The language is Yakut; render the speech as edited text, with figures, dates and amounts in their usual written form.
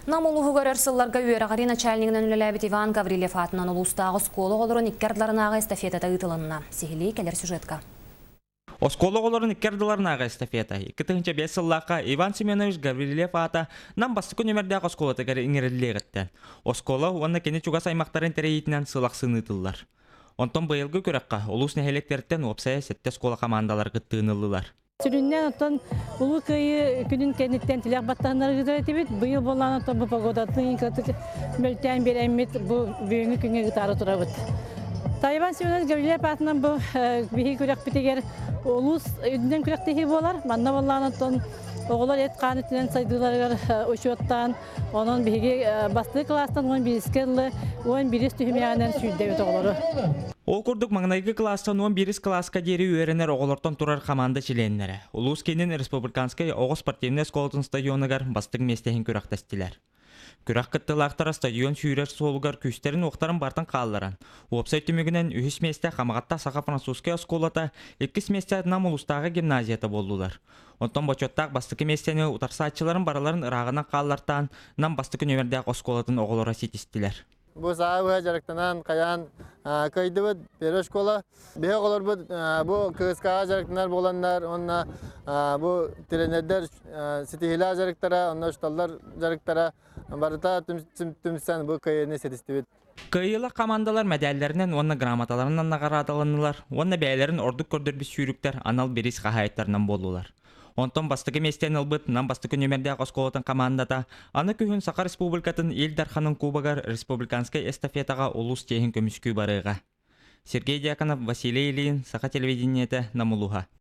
Нам улууһугар өр сылларга үөрэҕирии начальнигынан үлэлээбит Иван Гаврильев аатынан улуустааҕы оскуола оҕолорун икки ардыларынааҕы эстафетата ыытылынна. Сиһилии кэлэр сюжетка. Оскуола оҕолорун икки ардыларынааҕы эстафета 2005 сыллаахха Иван Семенович Гаврильев аата Нам бастакы нүмердээх оскуолатыгар иҥэриллиэҕиттэн оскуола уонна кини чугас аймахтарын тэрийиитинэн сыл ахсын ыытыллар. Онтон быйылгы күрэххэ улуус нэһилиэктэриттэн уопсайа сэттэ оскуола хамаандалара кыттыыны ыллылар. Сүрүннээн оттон Улуу Кыайыы күнүн кэнниттэн тилэх баттаһыннары ыытар этибит. Быйыл буоллаҕына оттон бу погодатын кыратык мөлтөөн биэрэммит бу бүгүҥҥү күҥҥэ ыытаары турабыт. Тайван Семенович Гаврильев аатынан бу биһиги күрэхпитигэр улуус үрдүнэн күрэхтэһии буолар. Манна буоллаҕына оттон оҕолор эт-хаан өттүнэн сайдыыларыгар учуоттаан, онон биһиги бастакы кылаастан 11-искэ ыллы 11 түһүмэҕинэн сүүрдэбит оҕолору. Ол курдук маҥнайгы кылаастан 11 кылааска диэри үөрэнэр оҕолортон турар хамаанда чилиэннэрэ улуус киинин республиканскай оҕо спортивнай оскуолатын стадионугар бастыҥ миэстэ иһин күрэхтэстилэр. Күрэх кыттыылаахтара стадион сүүрэр суолугар күүстэрин-уохтарын бартан хаалларан, уопсай түмүгүнэн үһүс миэстэ Хамаҕатта саха-французскай оскуолата, иккис миэстэ Нам улуустааҕы гимназията буоллулар. Онтон бочуоттаах бастакы миэстэни утарсааччыларын барыларын ырааҕынан хааллартаан Нам бастакы нүөмэрдээх оскуолатын оҕолоро ситистилэр. Бу саа быһа дьарыктанан хайаан кыайдыбыт первая школа. Биһи оҕолорбут бу КСК-ҕа дьарыктанар буоланнар уонна бу тренердэр ситиһиилээх дьарыктара, онно учууталлар дьарыктара барыта түмсэн бу кыайыыны ситистибит. Кыайыылаах хамаандалар мэдээллэринэн уонна грамоталарынан наҕараадаланнылар уонна бэйэлэрин ордук көрдөрбүт сүүрүктэр анал бириис хаһаайыттарынан буоллулар. Онтон бастакы миэстэни ылбыт Нам бастакы нүөмэрдээх оскуолатын хамаандата аны күһүн Саха Республикатын Ил Дарханын Кубогар республиканскай эстафетаҕа улуус чиэһин көмүскүү барыаҕа. Сергей Дьяконов, Василий Ильин, Саха телевидениетэ, Нам улууһа.